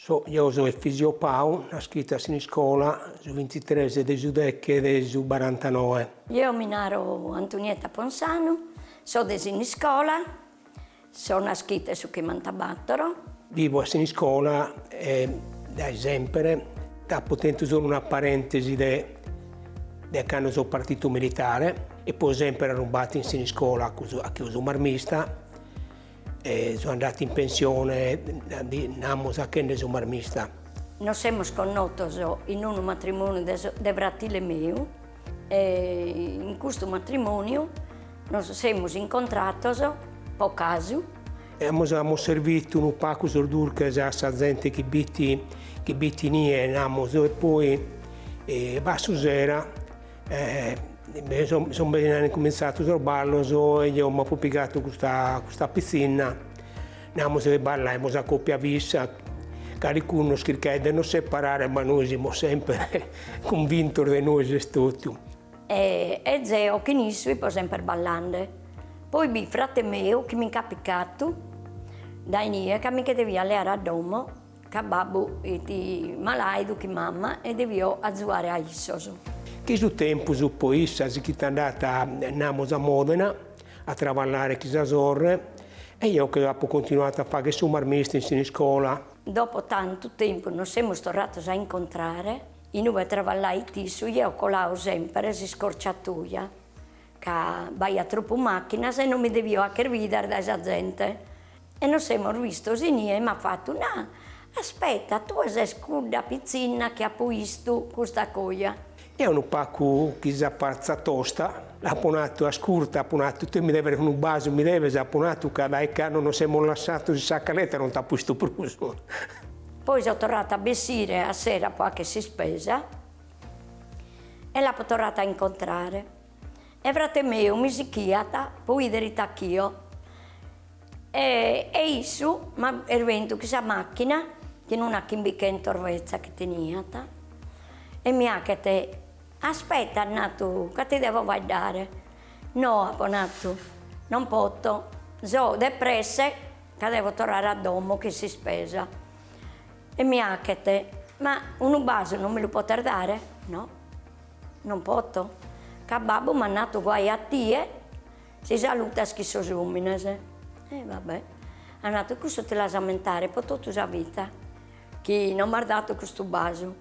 So, jeo so Efisio Pau, naschitu a Siniscola su bintitres de su deche de su barantanoe. Jeo mi naro Antonietta Ponsanu, so de Siniscola, so naschita in su chimbantabatoro. Vivo a Siniscola dae sempre, apo tentu solu una parentesi de de cando so partitu militare e poi sempre arrumbatu in Siniscola a chie su marmista E so andatu in pensione, namus, achende su marmista. Nos semus connotos in unu matrimoniu de de fratile meu e in custu matrimoniu nos semus incontratos po casu. E amus amus servitu unu pacu sos durches a sa zente chi b'it chi b'it inie, namus, e poi a su sera Son bene incuminzados sos ballos e jeo m'apo pigatu custa custa pitzinna, namus chi ballaimus a coppia fissa, calicunu nos chircaiat de nos separare ma nois semus sempre cunvintos de nois etotu. E e zeo chin issu ipo semper ballande, poi b'it frate meu chi mi nch'at picatu dae inie ca mi nche deviat leare a domo Ca babbu it malaidu chin mama e devio azuare a issos. Chin su tempus poi issa si ch'it andata, namus, a Modena a traballare chin sa sorre e jeo che apo continuatu a fagher su marmista in Siniscola. Dopo tantu tempus nos semus torratos a incontrare, inube travallait issu, jeo colao semper s'iscorciatoia, ca b'aiat tropu macchinas e non mi devio acher bider dae sa zente. E nos semus vistos inie e m'at fatu, na, aspetta, tue ses cudda pitzinna chi apo 'istu custa coja. Eo unu pacu chin sa fartza tosta, l'apo natu, ascurta, apo natu, tue mi deves unu basu, mi deves, apo natu, ca dae cando nos semus lassatos in sa caletta non t'apo 'istu prus. Poi so torrata a bessire a sera po 'acher s'ispesa e l'apo torrata a incontrare e frate meu mi sichiat po 'ider ite 'achio E e issu m'est bentu chin sa macchina, chin una chimbichentos betza chi teniat, e mi 'achet, aspetta at natu, ca ti devo faeddare. No, apo natu, non poto, so de presse ca devo torrare a domo chin s'ispesa. E mi 'achet, ma unu basu non mi lu potes dare? No, non poto, ca babbu m'at natu guai a tie Si salutas chin sos omines. E va bè. At natu, cussu ti l'as ammentare po totu sa vita, chi non m'as datu custu basu.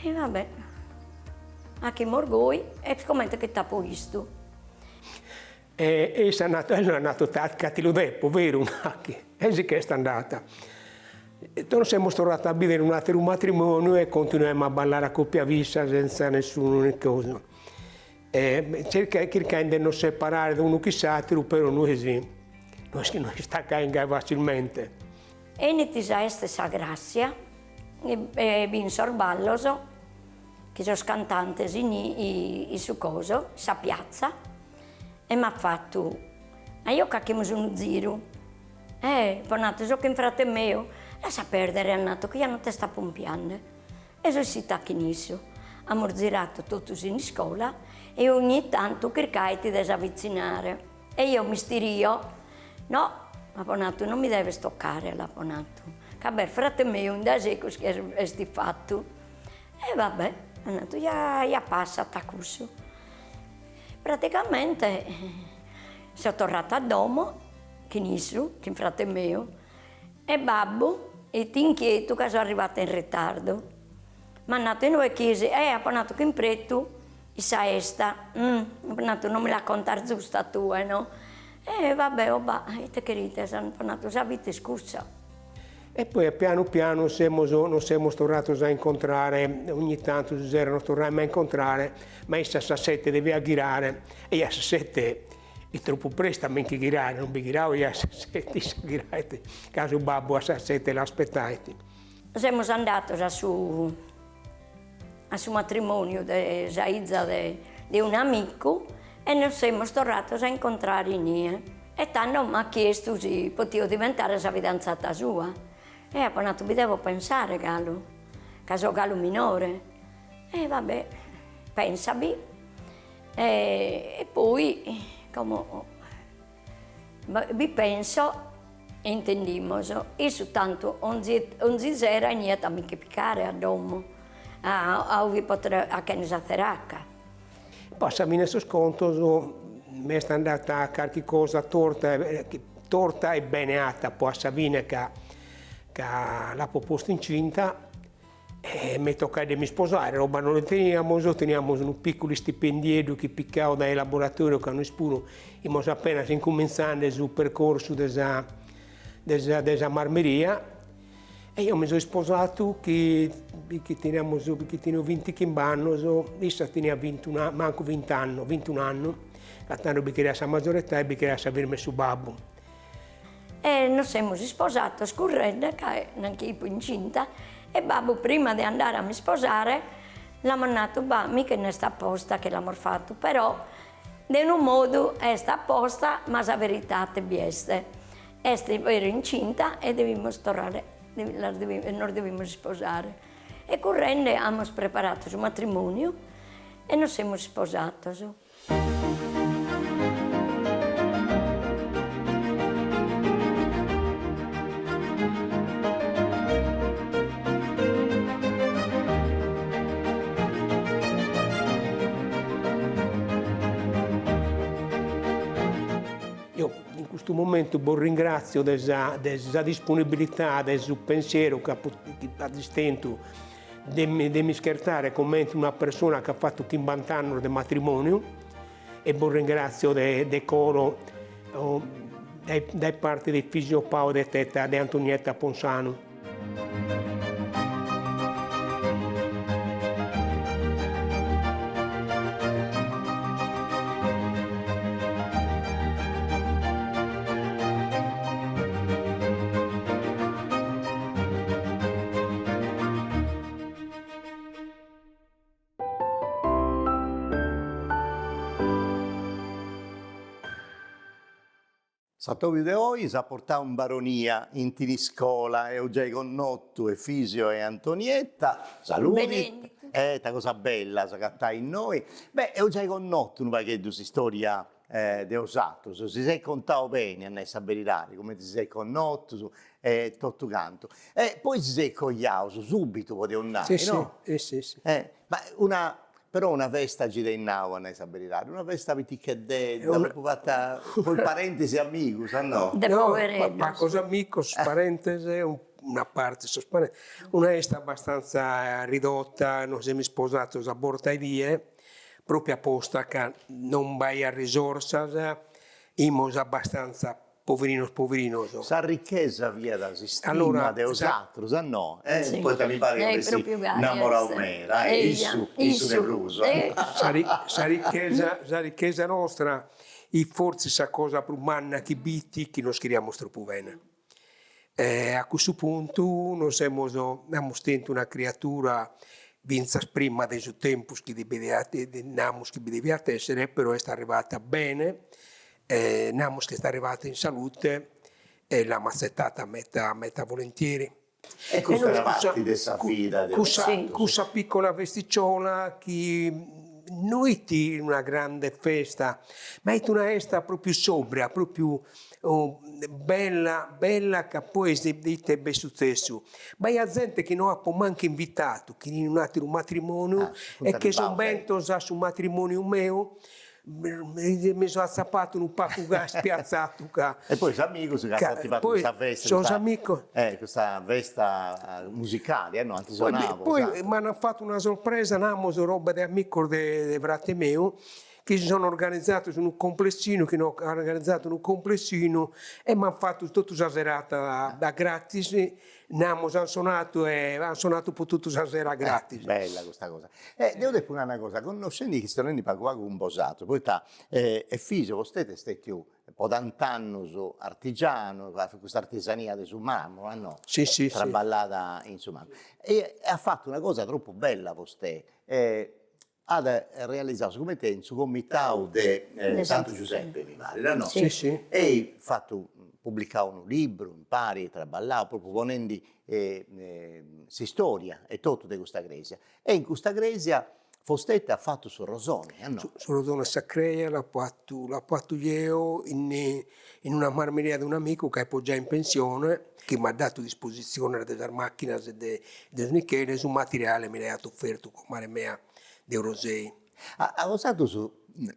E va bè. Achimus goi e comente chi t'apo 'istu. E issa at natu, e at natu, ca ti lu depo, veru, nachi. E si ch'est andata. Nos semus torrados a bidere un'ateru matrimoniu e continuaimus a ballare a coppia fissa senza nessunu cosa. E chircain de nos separare de unu chin s'ateru, però nois no est chi nos istacain gai facilmente. Enit sa 'esta 'e sa Grassia e bin sos ballos chin sos cantantes in in su coso, in sa piatza, e m'at fatu, ajò ca 'achimus unu ziru, eh, apo natu, so chin frate meu, lassa perdere at natu, chi ja non t'est apompiande E so essita chin issu. Amus ziratu totu Siniscola e ogni tantu chircait de s'avitzinare. E eo m'istirio. No, apo natu, non mi deves toccare, l'apo natu, ca b'est frate meu in dae secus chi est ifatu. E va bè, at natu, ja ja passat cussu. Praticamente so torrata a domo chin issu, chin frate meu, E babbu 'it inchietu ca so arrivata in ritardu. M'at natu inue ch'is? E apo natu chin Pretu in sa 'esta. Apo natu non mi la contas giusta tue no? E va bè o ba', ite cherides, apo natu sa vita est cussa. E poi pianu pianu semus, nos semus torrados a incontrare, ogni tantu su sero nos torraimus a incontrare, ma issa a sas sette deviat ghirare e eo a sas sette Fit tropu prestu a mi nche ghirare, non bi ghirao eo a sas sette, issa ghirait ca su babbu a sas sette l'aspetait. Semus andados a su a su matrimoniu de sa 'iza de de un'amicu e nos semus torrados a incontrare inie. E tando m'at chiestu si potio diventare sa fidanzata sua e apo natu bi devo pensare galu, ca so galu minore. E va bè, pensabi E poi como bi penso. Intendimos, issu tantu onzi onzi sera 'eniat a mi che picare a domo, a a ue po achende sa tzeraca. Poi a sa fine 'e sos contos m'est andata carchi cosa torta torta e bene 'atta poi a sa fine ca ca l'apo postu incinta E m'est tocadu de mi isposare, roba non ne teniamus, teniamus unu picculu istipendieddu chi picau dae laboratoriu ca nois puru imus apenas incumintzende su percorsu de sa de sa de sa marmeria e eo mi so isposadu chi chi teniamus chi tenio bintichimb'annos, issa teniat vintunu mancu vint'annos vintun'annu, ca tando bi cheriat sa maggiore età e bi cheriat sa firma 'e su babbu. E nos semus isposados currende ca nanchi ipo incinta e babbu prima de andare a m'isposare l'amus natu, ba' mi chi no est aposta chi l'amus fatu, però de unu modu est aposta ma sa veridade bi est, est beru incinta e devimus torrare, nos devimus isposare. E currende amus preparadu su matrimoniu e nos semus isposados. Eo in custu momentu bos ringratzio de sa de sa disponibilitade, su pensieru chi azis tentu de mi de m'ischertare comente una persona chi at fatu chimbant'annos de matrimoniu e bos ringratzio de de coro dae dae parte de Efisio Pau e de teta de Antonietta Ponsanu. S'atobiu de oi s'at portau in Baronia, in Thiniscola, eus giai connotu Efisio e Antonietta, saludi, eh ita cosa bella s'agatai innoi, beh eus giai connotu unu pagheddu s'istoria de 'osatrus, si seis contau beni, a nai sa beridadi, cumenti si seis connotus e totu cantu. E poi si seis coiaus subitu, podeus nai, no? Si si, si. Ma una, però una festa gei dd'eis nau, a nai sa beridadi, una festa piticheddedda, propriu fata po is parentis e amigus, a no? De povereddos. Pagos amigos, parentes, una parte 'e sos parentes, una 'esta abbastanza ridotta, nos semus isposados a borta 'e die Propriu aposta ca non b'aiat risorsas, imus abbastanza poverinos poverinos. Sa ricchesa fiat s'istima de 'osatrus, a no? Poita mi parit de essi innamorau meda, e issu, issu de prus. Sa ricchesa, sa ricchesa nostra fit fortzis sa cosa prus manna chi b'it, chi nos cheriamus tropu bene. E a cussu puntu nos semus, amus tentu una criatura fintzas prima de su tempus chi deviat, namus chi bi deviat essere, però est arrivata bene e namus chi est arrivata in salute e l'amus atzetata meta meta volentieri. E custa est parti de sa vida de cussa cussa piccola festicciola chi no it una grande festa, ma it una 'esta propriu sobria, propriu bella bella ca poi ite b'est sutzessu, b'aiat zente chi no apo mancu invitadu, chi in un'ateru matrimoniu e che sun bentos a su matrimoniu meu Mi so atzapadu unu pagu spiatzadu ca. E poi is amigus ca ant fatu custa festa. Sos amigos. Custa festa musicali, no, ant sonau. Poi m'an fatu una sorpresa, namus roba de amigos de frate meu, chi si sono organizados unu complessinu, chi no an organizadu unu complessinu e m'an fatu totu sa serata a gratis Namus an sonatu e an sonatu po totu sa sera gratis. Bella custa cosa. E deu depu nai una cosa, connoscendi chistionendi pagu pagu cun bosatrus, poita Efisio vostè est stetiu po tant'annus artigianu, custa artesania de su marmu, a no? Si si si. Traballat in su marmu. E at fatu una cosa tropu bella vostè, at realizau, sigumenti est in su comitau de Santu Giuseppe, mi parit, a no? Si si. E at fatu, publicau unu libru impari, traballau, propriu ponendi s'istoria e totu de custa cresia. E in custa cresia. Fosteti at fatu su rosone, a no? Su rosone 'e sa creja l'apo 'atu l'apo 'atu jeo in in una marmeria de un'amicu ca 'ipo già in pensione, chi m'at datu disposizione de sas macchinas e de de su nichele, su materiale mi l'aiat offertu comare mea de Orosei. A bosatrus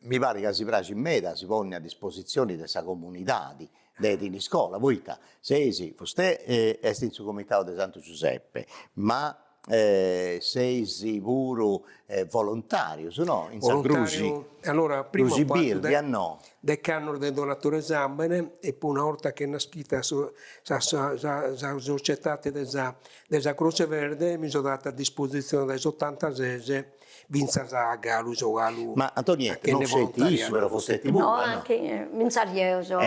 mi parit ca si praxit meda si ponni a dispositzioni de sa comunidadi de Thiniscola, poita seis, vostè est in su comitau de Santu Giuseppe, ma seis puru volontarius, no? In sa Gruxi, Allora, prima Gruxi Birdi, a no? Dech'annos de donatore 'e sambene e poi una 'orta ch'est naschida sa sa sa societate de sa de sa Croce Verde mi so datu a dispositzione dae s'otantases Fintzas a galu so galu Ma Antonietta, non sceti issu, però fosteti puru, no? Anche fintzas jeo so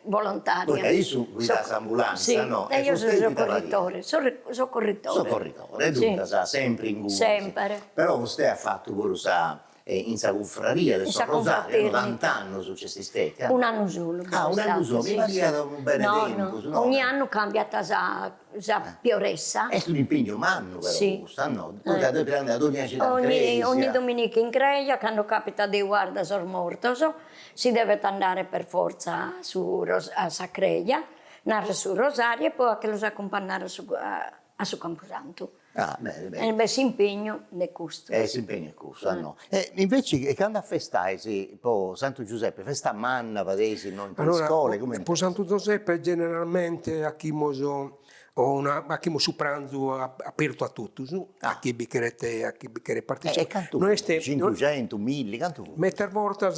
volontaria. Poita issu guidat s'ambulanza, no? E io so soccorritore, soccorritore. Soccorritore, duncas sempri ingunis. Sempre. Però vostè at fatu puru sa in sa cunfraria de su Rosariu, tant'annus nc'est istetia? Un'annu solu. Ah, un'annu solu, mi pariat unu bene tempus, no? Ogni annu cambiat sa sa prioressa. Est un'impignu mannu però custu, a no? Poita depit andai dogna cida in cresia. Ogni dominica in creja, cando capitat de guarda sos mortos, si devet andare per fortza a su a sa creja, narrer su rosariu e poi a che los accumpannare a su a su campusantu. Ah, bene, bene. E beh s'impegnu est custu. E s'impegnu est custu, ah no. E inveci cando afestais po Santu Giuseppe, festa manna fadeis no in Thiniscole, comente? Po Santu Giuseppe generalmente 'achimos una 'achimos su pranzu apertu a totus, a chie bi cheret a chie bi cheret partecipare. E cantu funt? Cincuxentu, milli, cantu funt? Medas bortas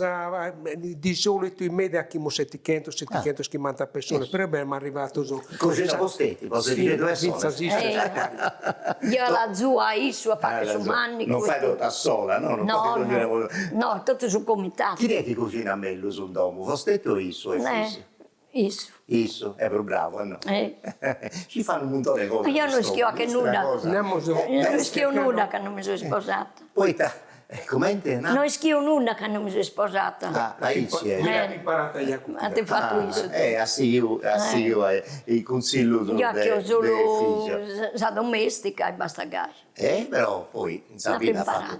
di solitu in media 'achimos setichentos, setichentoschimanta pessones, però b'est arrivados Coxina Fosteti, po sedichentu persones. Jeo l'azuo a issu a fagher su mannicu. Non fait totu a sola, no? No, no, no, totu su comitadu. Chini est chi coxinat mellus in domu, Fosteti o issu, Efisio? Issu. Issu, est prus bravu, a no? Ci fai unu muntoni 'e cosas. Jeo no ischio 'acher nudda, no ischio nudda cando mi so isposata. Poita Comente na? No ischio nudda cando mi so isposata. Ah, aici est. Mi l'at imparata ja custa. At fatu issu totu. Eh, at sighiu, at sighiu is cunsillus de Jeo 'achio solu sa domestica e basta gai. Eh, però poi in sa vida at fatu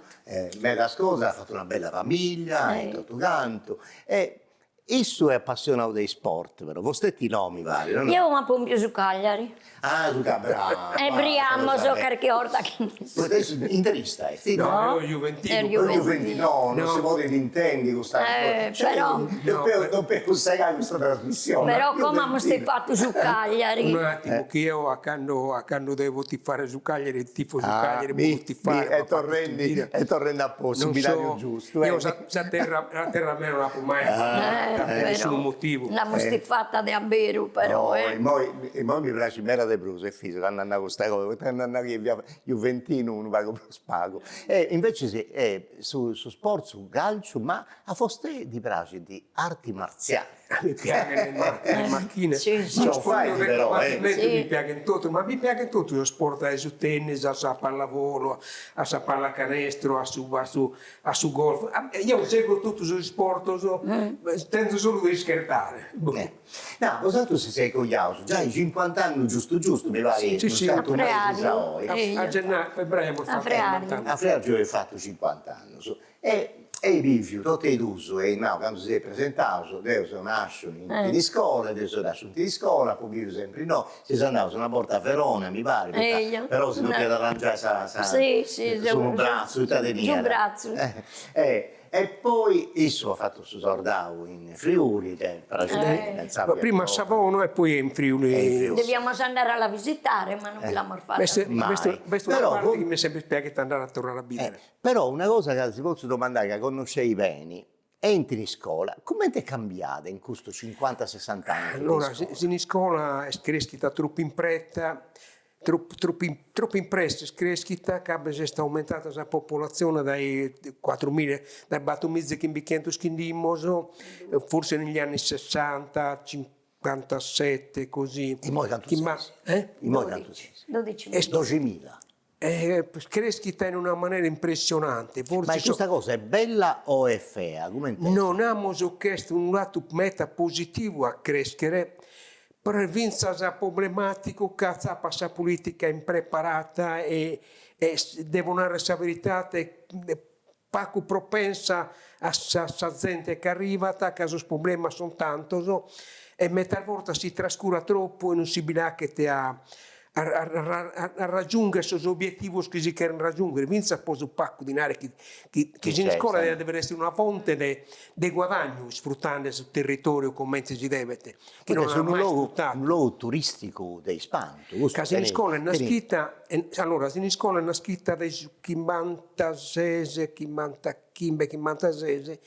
medas cosas, at fatu una bella familia e totu cantu e Issu est apassionau de isport però, vostè no mi parit, o no? Jeo m'apo pompiu su Cagliari. Ah, su Ca brava! E briamos carchi 'orta chin issu. Poita issu interista est? No, eo juventinu. Est juventinu. No, non si podit intendi custa cosa. Però. Depeus segai custa trasmissioni. Però como amus tifatu su Cagliari. Unu attimu, chi eo a cando a cando devo tifare su Cagliari tifo su Cagliari, po lu tifare. E torrendi e torrendi a postu, su binariu giustu. Eo sa Sa terra, sa terra mea no l'apo mai abbandonada, pro nessunu motivu. L'amus tifata de abberu però eh. Immoi immoi mi praxit meda de prus Efisio candu at nau custa cosa, poita candu at nau chi fiat juventinu unu pagu prus pagu. E invecis su su sport, su calciu, ma a vostè ddi praxint arti martziali. Mi piaghen le macchine, Sì, sì. No fait però, eh. Mi piaghen totu, ma mi piaghen totu sos sport, dae su tennis a sa pallavolo, a sa pallacanestro, a su a su a su golf, eo sego totu sos isportos, tenzo solu de ischertare. No, bosatrus si seis coiaus giai cincuant'annus giustu giustu, mi parit, Sì, sì. unus cantu mesis a oi. A gennaio, febbraio amus fatu cincuant'annus. A freargiu eis fatu cincuant'annus. E eis biviu totu e dus, eis nau candu si seis presentaus, deu seu nasciu in Thiniscole, deu seu nasciu in Thiniscole, apu biviu sempri innoi, seis andaus una borta a Verona, mi parit, poita però si depiat arrangiai sa su bratzu, ita teniat. Su bratzu. E poi issu at fatu su sordau in Friuli, Prima a Savona e poi in Friuli. Deviamus andare a la visitare, ma non bi l'amus fata. B'est una parte chi m'est sempre piaghida andare a torrare a bidere. Però una cosa ca si potzu domandai ca connosceis beni, e in Thiniscola, cumenti est cambiada in custus cincuanta-sessant'annus Allora, Thiniscola est creschida tropu in pretta, tropu tropu tropu in presse est creschida ca s'est aumentada sa popolatzione dae cuatrumilla, dae batomiza e chimbichentos chi nd'imus, forsis negli anni sessanta, cincuantasette, così. Imoi cantu seis? Imoi cantu seis? Dodicimila. Dodicimila. Est creschida in una manera impressionante, forsis. Ma custa cosa est bella o est fea? Comente est? No namus ch'est unu latu meta positivu a creschere, però est fintzas problematicu ca atzapat sa politica impreparata e e devo narrer sa veridade. pagu propensa a sa sa zente chi arrivat, ca sos problemas sunt tantos e medas bortas si trascurat tropu e non si bi l'achet a a raggiungher sos obietivos chi si cheren raggiungher, fintzas po su pagu dinare chi chi Siniscola diat dever esser una fonte de de guadagnu isfrutende su territoriu comente si devet, chi non l'ant mai isfrutadu. Unu logu turisticu de ispantu, custu. Ca Siniscola est naschita, allora Siniscola est naschita dae su chimbantases, chimbantachimbe, chimbantases,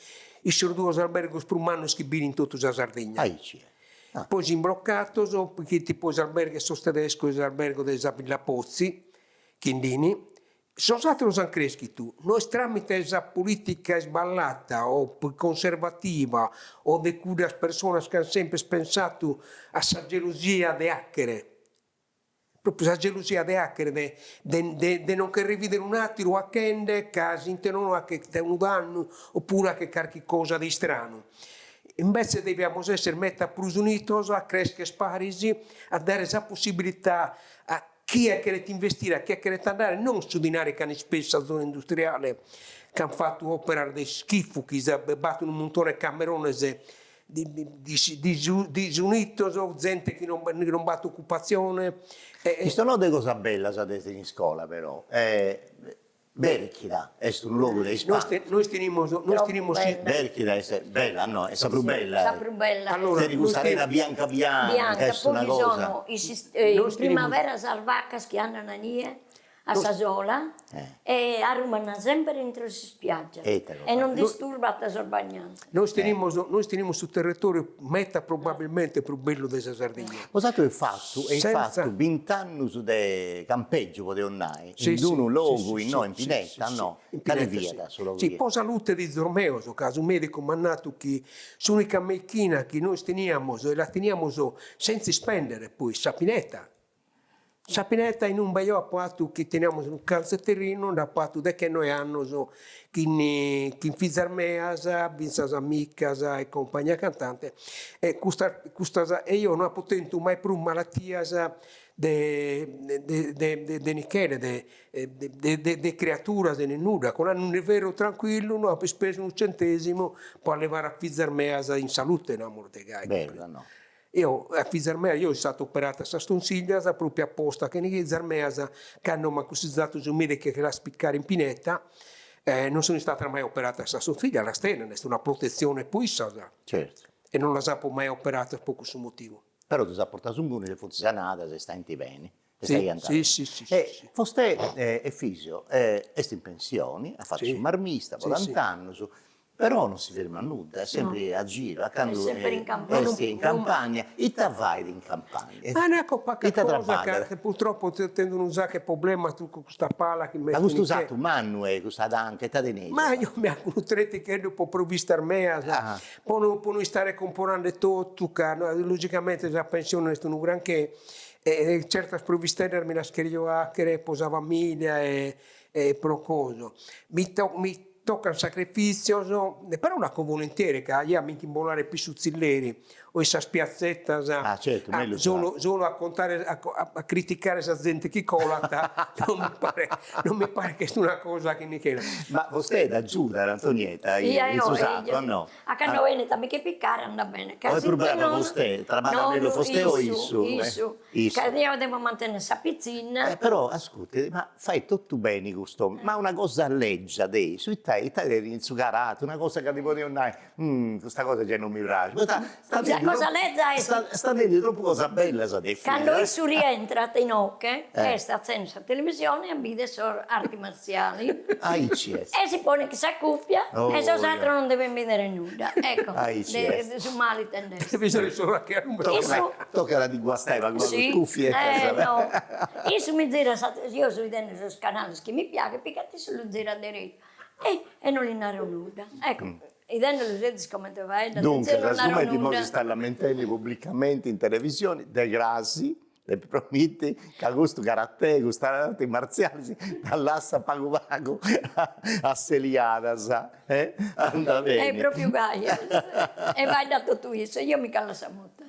in sos duos albergos prus mannos chi bi fin in totu sa Sardigna. Aici. Poi si bloccatos, chi poi s'albergo 'e sos tedescos e s'albergo de sa Villa Pozzi, Chindini, sos ateros an creschitu, no est tramite sa politica isballata o conservativa o de cuddas personas chi an sempre pensatu a sa gelosia de 'achere, propriu sa gelosia de 'achere de de de non cherrer bider un'ateru 'achende ca si nono 'achet unu dannu oppuru 'achet carchi cosa de istranu. Imbetzes deviamus esser meta prus unitos a crescher paris, a dare sa possibilità a chie cheret investire, a chie cheret andare, non su dinare chi an ispesu sa zona industriale, chi an fatu operas de ischifu, chi b'at unu muntone 'e camerones disunitos, zente chi non non b'at ocupatzione. Chistionaus de cosas bellas de Siniscola però, Berchida est unu logu de ispantu. Nois tenimus nois tenimus Berchida est bella no, est sa prus bella. Sa prus bella. Tenit custa arena bianca bianca, est una cosa. Poi bi sono in primavera sas vacas chi andana inie a sa sola e arruman semper intro s'ispiaggia e non disturbant sos bagnantes. Nois tenimus nois tenimus su territoriu meta probabilmente prus bellu de sa Sardigna. Bosatrus eis fatu eis fatu bint'annus de campeggiu podeus nai in d'unu logu innoi in Pineta no? Cali fiat su logu chi. Po salute de fizos meos ca su medicu m'at natu chi s'unica meichina chi nois teniamus e la teniamus senza ispendere poi sa pineta Sa pineta inumbe eo apo 'atu chi teniamus unu cantzu 'e terrinu nd'apo 'atu dechenoe annos chin chin fizas meas, finzas amicas e compagnia cantante e custas custas e eo no apo tentu mai prus malatias de de de nichele de de de criaturas e ne nudda, colande unu iverru tranquillu no apo ispesu unu centesimu po allevare a fizas meas in salute, namus de gai. Bellu no Eo a fizas meas, eo so istadu operadu a sas tonsillas, propriu aposta chi fizas meas, cando m'at cussizadu su medicu 'e las picare in pineta, non sun istadas mai operadas a sas tonsillas, las tenen, est una protetzione po issas. Certu. E non las apo mai operadas po cussu motivu. Però ddus at portaus inguni e funt sanadas e staint beni. E staiant beni. Sì, sì, sì. E Vostè Efisio est in pensioni, at fatu su marmista po tant'annus, Però non si fermat nudda, est sempri a giru, a candu est in campagna, ita fait in campagna? Ma ecco paga cosa ca purtroppo tenzo unu saccu 'e problemas cun custa pala chi m'est Ma custu satu mannu e custa tanca ita teneis? Ma io mi 'aco unu treticheddu po provvistas meas, po no po no istare comporande totu ca logicamente sa pensione no est unu granché e certas provvisteddas mi las cherjo 'achere po sa familia e e pro coso. Mi mi Tocan sacrifìtzios, però l'aco volentieri ca ja mi nch'imbolare poi in su tzilleri o in sas piatzetas Ah certu, mellus solu solu a contare a a criticare sa zente chi colat non mi paret non mi paret chi est una cosa chi mi cheret. Ma vostè dd'agiudat Antonietta in su satu o no? A cando 'enit a mi che picare andat bene, ca si no Vostè, traballat mellus vostè o issu? Issu, issu, ca deo devo mantenner sa pitzinna. Però ascurti, ma fait totu beni cust'omini, ma una cosa leggia de issu, ita ita tenit in su carateri, una cosa ca ti podeus nai, custa cosa gei non mi praxit, poita sta Sa cosa leggia est. Sta nendi tropu cosas bellas de Efisio. Cando issu rientrat inoghe, est atzende sa televisione a bider sos arti martziali. Aici est. E si ponet sa cuffia e sos ateros non devent bidere nudda. Ecco, de su mali tend'est. Issu. Tocat a ddi guastai pagu pagu is cuffietas. Eh no. Issu mi zirat sa, eo so 'idende sos canales chi mi piaghet, pigat issu lu zirat deretu. E e non li naro nudda. Ecco, 'idendelu sezis comente faeddat, Duncas, sigumenti imoi si stat lamentendi pubblicamenti in televisioni, de crasi Depit promitti ca custu karatè, custas artis martzialis ddas lassat pagu pagu asseliadas, eh? Andat beni. Est propriu gai est. E faeddat totu issu e eo mi callo a sa muta.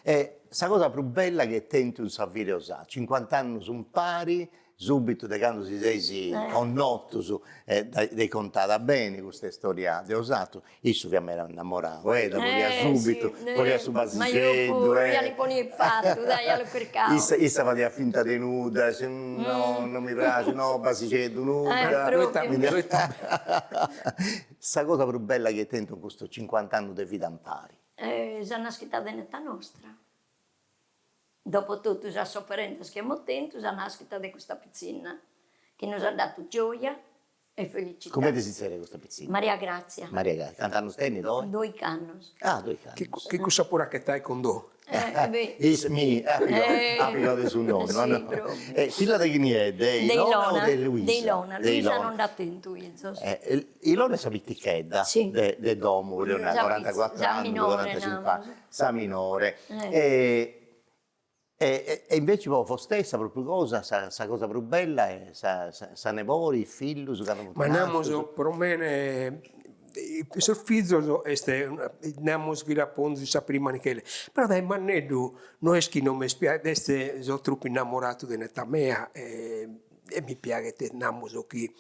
E sa cosa prus bella chi at tentu in sa vida 'e 'osatru, cincuant'annus impari. Subitu de candu si seis connotus e dd'eis contada beni custa istoria de 'osatrus, issu fiat meda innamorau, eh, dda boliat subitu, boliat su Ma io basixeddu, puru, ia li ponia fatu, dai, ia lu chircau. Issa issa fadiat finta de nudda, no non mi praxit, no basixeddu nudda. Propriu. Sa cosa prus bella chi eis tentu in custus cincuant'annus de vida impari. Sa naschida de netta nostra. Dopo totu sas sofferentzas chi amus tentu, sa naschida de custa pitzinna, chi nos at datu gioia e felicità. Comente si zerriat custa pitzinna? Maria Grazia. Maria Grazia, cant'annus tenit oi? Doich'annos. Ah, doich'annos. Chi cussa puru a cun do. Is mi, at pigau de su nonnu. Si, propriu. Filla de chini est? De Ilona o de Luisa? De Ilona, Luisa non nd'at tentu 'izos. Ilona est sa pitichedda de domu, corantacuatru annus, corantacincu annus. Sa minore. E inveci po vostè sa propriu cosa, sa cosa prus bella est sa sa nebori, is fillus candu funt Ma namus pro mene sos fizos est namus chi l'apo 'onzi sa prima Michele, però dae manneddu no est chi non m'est piaghidu, est so tropu innamoradu de netta mea e e mi piaghet namus chi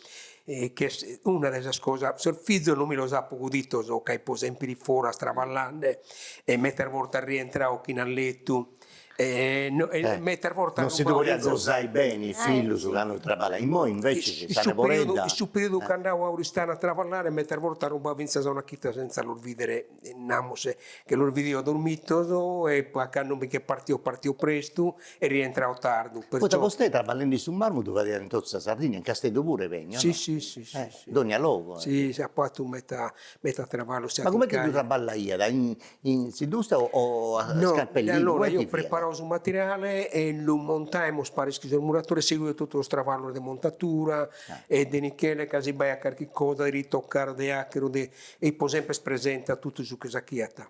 chi est una de sas cosas, sos fizos non mi los apo gudidos ca 'ipo sempre foras traballende e medas bortas rientrao chi in a lettu e medas bortas Non si ddu podiat gosai beni is fillus candu traballaiat, immoi invecias sa neboredda. In su periodu chi andao a Oristano a traballare medas bortas arrumbao finzas a una chida senza los bidere namus che los bidio dormidos e poi a cando mi che partio partio prestu e rientrao tardu, perciò. Poita vostè traballendi in su marmu ddu fadiat in totu sa Sardigna, in Casteddu puru benni, o no? Si si si si. Dogna logu. Si si apo atu meta meta traballu Ma cumenti ddu traballaiat, in in s'industria o a scarpellinu, No, allora io preparao su materiale e lu montaimus paris chin sos muratores, seguio totu sos traballos de montatura e de Michele ca si b'aiat carchi cosa de ritoccare de ateru de e ipo sempre presente a totu su chi s'achiat.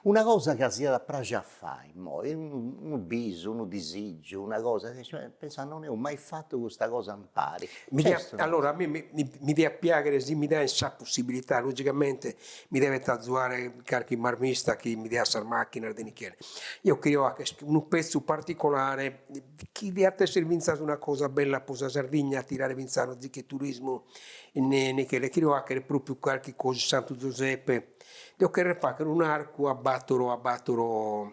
Una cosa ca s'iat a praxi a fai immoi, unu bisu, unu disigiu, una cosa chi pensa non eus mai fatu custa cosa impari. Mi diat, allora a mie mi diat piaghere si mi daent sa possibilità, logicamente mi devet azuare carchi marmista chi mi diat sas macchinas de Michele, eo cherio 'acher unu pezzu particolare chi diat esser finzas una cosa bella po sa Sardigna, attirare finzas unu azicu 'e turismu in Michele, cherio 'acher propriu carchi cosa in Santu Zoseppe Deo cherrer fagher un'arcu a battoro a battoro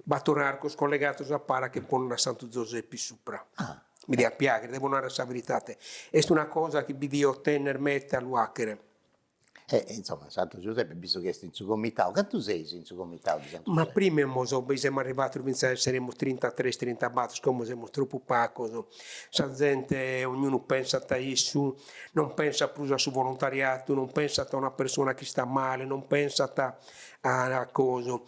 battor arcos collegados a pare che ponner a Santu Zoseppe subra. Mi diat piaghere, devo narrer sa veridade, est una cosa chi bi dio tenner meta a lu 'achere. E insomma Santu Giuseppe, bistu chi est in su comitau, cantu seis in su comitau de Santu Ma Giuseppe? prima 'emus, bi semus arrivados finzas a esseremus trintatres trintabattor, como semus tropu pagos, sa zente ognunu pensat a issu, non pensat prus a su volontariatu, non pensat a una persona chi istat male, non pensat a cosa.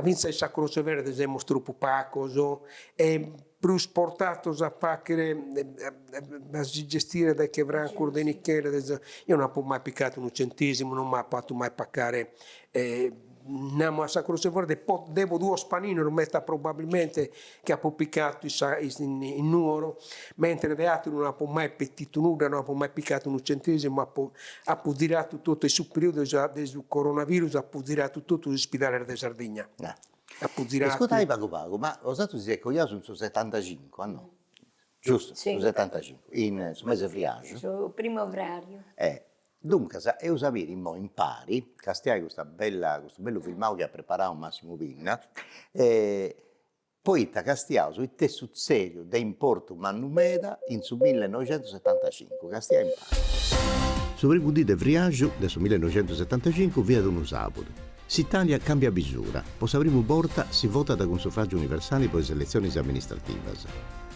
Fintzas in sa Croce Verde semus tropu pagos e prus portados a faghere, a si gestire dae che francos de Michele, eo no apo mai picadu unu centesimu, non m'apo fatu mai pagare Namu a sa Croce Verde po devo duos paninos meta probabilmente chi apo picatu in in Nuoro, mentre de ateru no apo mai petitu nudda, no apo mai picatu unu centesimu, apo apo ziratu totu in su periodu de su coronavirus apo ziratu totu sos ispidales de Sardigna, apo ziratu. Iscurtai pagu pagu, ma 'osatrus si seis coiaus in su setantacincu, a no? Giustu, su setantacincu, in su mese 'e friaxu. Su primu friarju. Duncas, eus a biri immoi impari, castiai custa bella, custu bellu filmau chi at preparau Massimu Pinna, poita castiaus ita est sutzediu de importu mannu meda in su millenoixentusetantacincu, castiai impari. Su primu dì de friaxu de su millenoixentusetantacincu fiat unu sàbudu. S'Italia càmbiat bisura, po sa primu borta si votat cun sufràgiu universali po is eletzionis amministrativas.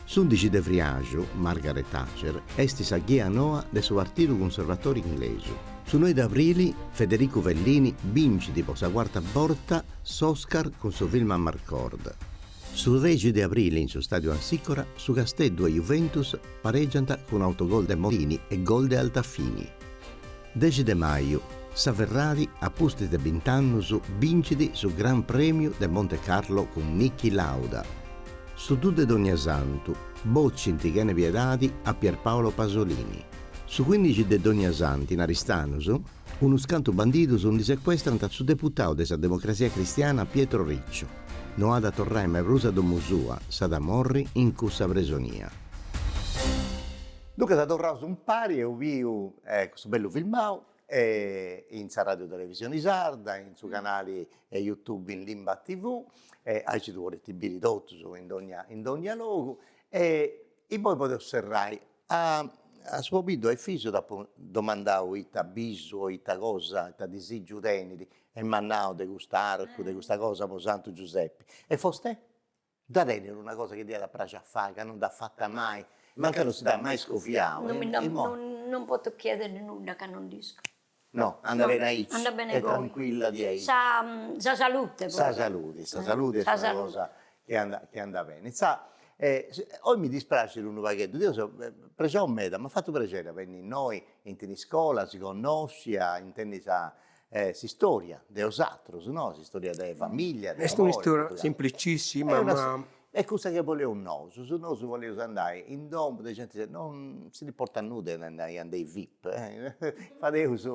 S'undixi de friaxu, Margaret Thatcher est sa ghia noa de su Partidu Cunservatori inglesu. Su noi de abrili, Federicu Fellini bincit po sa cuarta borta s'Oscar cun su film Amarcord. Su dexi de abrili in su stàdiu Amsicora, su Casteddu e Juventus paregiant cun autogol de Morini e gol de Altafini. Dexi de maju, sa Ferrari, a pustis de bint'annus, bincit su Gran Prèmiu de Monte Carlo cun Niki Lauda. Su dus de Donniasantu, bocint chene piedadi a Pierpaolo Pasolini. Su cuindixi de Donniasanti in Aristanus, unus cantu bandidus ndi secuestrant su deputau de sa Democrazia Cristiana Pietro Riccio. No at a torrai mai prus a domu sua, s'at a morri in cussa presonia. Duncas torraus impari, eus biu custu bellu filmau in sa Radio Televisioni Sarda, in su canali YouTube in Limba TV, e aici ddu podint biri totus in dogna in dogna logu. E immoi podeus serrai, a a su pobiddu a Efisio dd'apu domandau ita bisu o ita cosa, ita disigiu tenit e m'at nau de cust'arcu, de custa cosa po Santu Giuseppi. E fostè? Dda tenit una cosa chi dd'iat a praxi a fai, ca non dd'at fata mai, mancai non si dd'at mai scoviau. Non mi non potho chiedere nudda ca non dd'isco. No, andat bene aici, est tranquilla diaici. Sa sa salute poi. Sa saludi, sa saludi est una cosa chi andat chi andat beni. Insa oi mi dispraxit unu pagheddu, deu seu prexau meda, m'at fatu prexeri a benni innoi in Thiniscola, a si connosci, a intendi sa s'istoria de 'osatrus, no, s'istoria de familia, de Est un'istoria semplicissima ma. Est cussa chi boleus nosu, nosu boleus andai in domu de genti, non si ndi portat nudda de andai ande i vip, fadeus,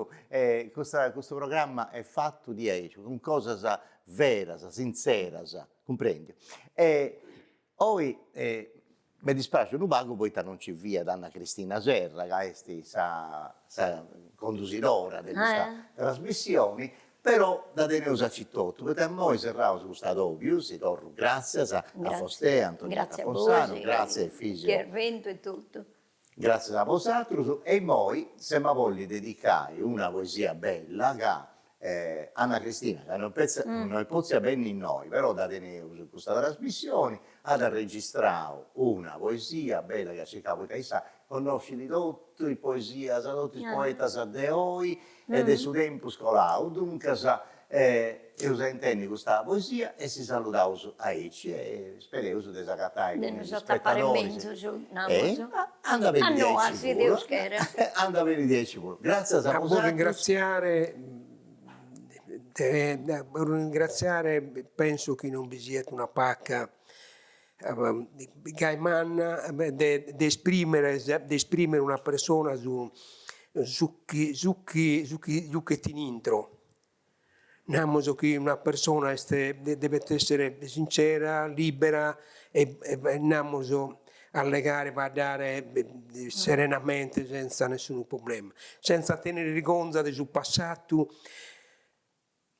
custa custu programma est fatu diaici, cun cosas veras, sintzeras, cumprendiu. E Oi m'est dispraxiu unu pagu poita non nci fiat Anna Cristina Serra ca est sa sa condusidora de custa trasmissioni, però dda teneus aici totu, poita immoi serraus custu adobiu, si torru gratzias a Fostè, a Antonietta Possanu, gratzias Efisio. Gratzias a bosatrus e immoi s'em'a bolli dedicai una poesia bella ca Anna Cristina, ca non non est potzia benni innoi, però dda teneus in custa trasmissioni, at registrau una poesia bella chi at circau, poita issa connoscit totu is poesias, totu is poetas de oi e de su tempus colau, duncas Eus a intendi custa poesia e si saludaus aici e spereus de s'agatai cun is spetadoris. Andat beni diaici puru. Andat beni diaici puru. Gratzias a bosatrus. Ringraziare ringraziare penso chi non bi siat una paga gai manna de de esprimere de esprimere una persona su su chi su chi su chi giughet in intro Namus chi una persona est devet essere sincera, libera e namus allegare, faeddare serenamente senza nessunu problema, senza tenner irgonza de su passatu,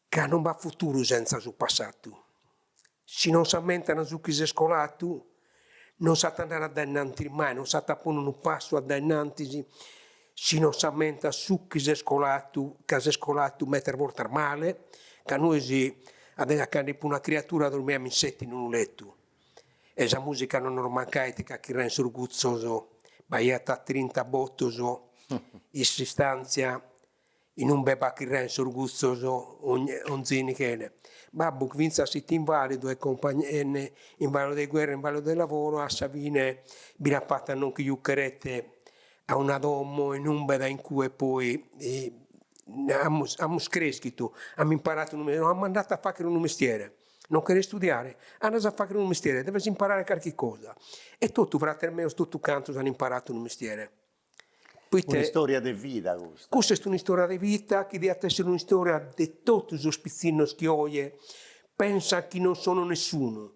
ca non b'at futuru senza su passatu. Si non s'ammentan su chi s'est colatu, non s'at andare a dae innantis mai, non s'at a ponni unu passu a dae innantis si non s'ammentat su chi s'est colatu, ca s'est colatu medas bortas male, ca nois a cando ipo una criatura dormiamus in seti in unu letu e sa musica non nos mancait ca chirrain sos gutzos, b'aiat trinta botos in s'istanzia in umbe b'achirrain sos gutzos onzi nichele. Babbu fintzas si 'it invalidu e invalidu de guerra, invalidu de lavoro, a sa fine bi l'at fata a non che jucheret a una domo in umbe dae in cue poi amus amus creschitu, amus imparatu unu nos at mandatu a fagher unu mestiere, non cheres istudiare, andas a fagher unu mestiere, deves imparare carchi cosa. E totu frates meos totu cantos an imparatu unu mestiere. Poite Un'istoria de vida custa. Custa est un'istoria de vida chi diat essere un'istoria de totu sos pitzinnos chi oje pensan chi non sono nessunu,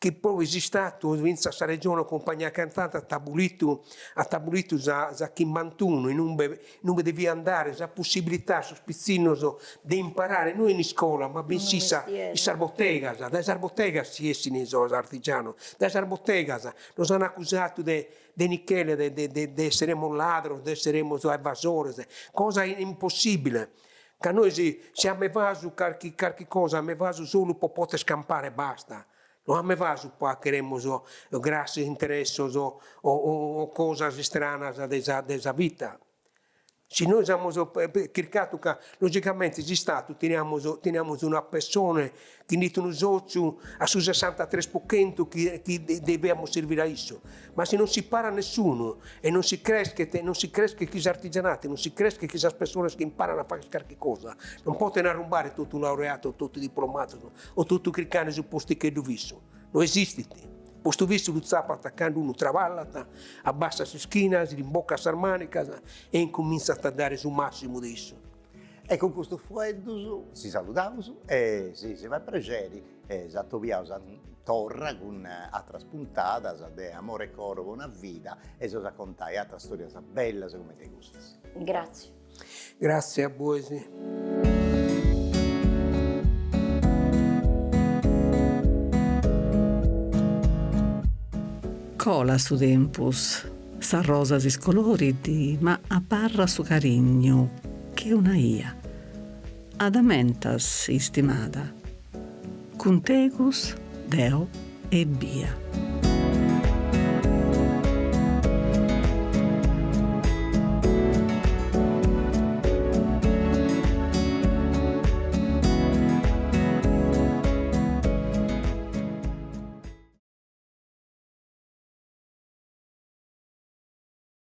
chi poi s'Istatu, fintzas sa Regione o compagnia cantante at abulitu at abulitu sa sa chimbantunu in umbe in umbe devian dare sa possibilità a sos pitzinnos de imparare no in iscola ma bensì sa in sas botegas, dae sas botegas si essin sos artigianos, dae sas botegas nos an acusatu de de nichele de de de de esseremus ladros, de esseremus evasores, cosa impossibile, ca nois si amus evasu carchi carchi cosa amus evasu solu pro poter campare e basta, no amus evasu po acheremus grassos interessos o o cosas istranas de sa de sa vita Si nois amus chircatu ca logicamente s'Istatu teniamus teniamus una pessone chi nd'it unu sotziu a su sessantatres po chentu chi chi deviamus servire a issu, ma si non si parat nessunu e non si creschet non si creschet chi s'artigianatu, non si creschet chi sas pessones chi imparan a fagher carchi cosa, non poten arrumbare totu laureatos, totu diplomados o totu chircande su posticheddu fissu. No esistit. Postu fissu lu tzapat cando unu traballat, abbassat s'ischina, si rimbocat sas manicas e incumintzat a dare su massimu de issu. E cun custus fueddus si saludaus e si si fait prexeri s'atobiaus. torra cun atras puntadas de Amore e Coro po una vida e s'eus a contai atras storias bellas cumenti custas. Gratzie. Gratzie a bois. Colat su tempus, sa rosa s'iscolorit, ma abarrat su carignu che una 'ia. A t'ammentas, istimada? Cun tegus deo ebbia.